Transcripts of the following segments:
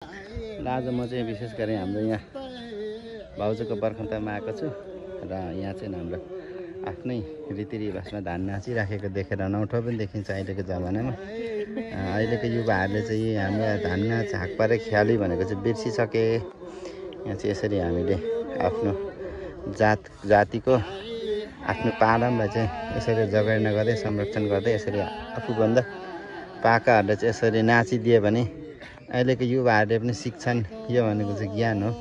आज म चाहिँ विशेष गरी हाम्रो यहाँ भाउजूको बर्खन्तामा आएको छु र यहाँ चाहिँ हाम्रो आफ्नै रीतिरिवाजमा धान नाचिराखेको देखेर नौठो पनि देखिन्छ अहिलेको जमानामा। अहिलेको युवाहरूले चाहिँ हाम्रो धान नाच हाक पारे ख्याली भनेको चाहिँ बिर्सिसके। यहाँ चाहिँ यसरी हामीले आफ्नो जातिको आफ्नो पारम्परिक चाहिँ यसरी जगेर्ना गर्दै संरक्षण गर्दै यसरी आफूभन्दा पाकाहरूले चाहिँ यसरी नाचिदियो भने अहिलेको युवाहरूले पनि सिक्छन्। यो भनेको चाहिँ ज्ञान हो।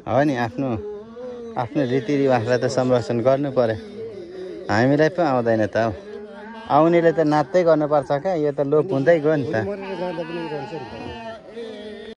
हो नि आफ्नो रीतिरिवाजलाई त संरक्षण गर्नु पर्यो। हामीलाई पो आउँदैन त हौ। आउनेले त नाच्दै गर्नुपर्छ क्या। यो त लोप हुँदै गयो नि त।